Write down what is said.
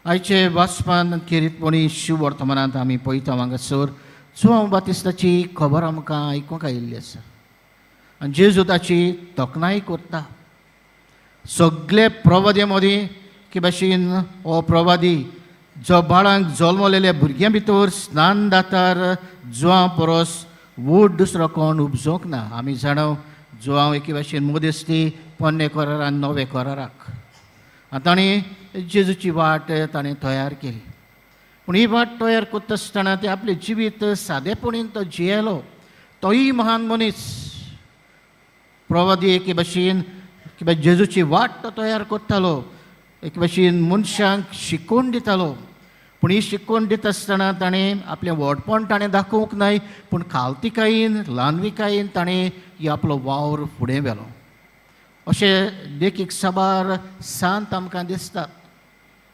आयचे वाचपान खेरीतपणी शिव वर्तमानांत आमी पळयता हांगासर जुआंव बातिस्ताची खबर आमकां आयकूंक आयिल्ली आसा आनी जेजू ताची तोखणाय करता. सगळे प्रवादे मदीं की भाशेन हो प्रवादी जो बाळांक जल्मलेल्या भुरग्यां भितर स्नान दातार जुआं परस व्हड दुसरो कोण उपजोवंक ना. आमी जाणा, जुआंव एके भाशेन मदेस्ती पोन्ने करार आनी नवे कराराक, आनी ताणें जेजूची वाट ताणें तयार केली. पूण ही वाट तयार करता आसतना ते आपलें जिवीत सादेपणीन तो जियेलो. तोय महान मनीस प्रवादी एके भाशेन की जेजूची वाट तो तयार करतालो, एके भाशेन मनशांक शिकोवन दितालो. पूण ही शिकोवन दिता आसतना ताणें आपलें व्हडपण ताणें दाखोवंक नाय, पूण खालतिकायेन ल्हानविकायेन ताणें ही आपलो वावर फुडें व्हेलो. अशें देखीक साबार सांत आमकां दिसतात.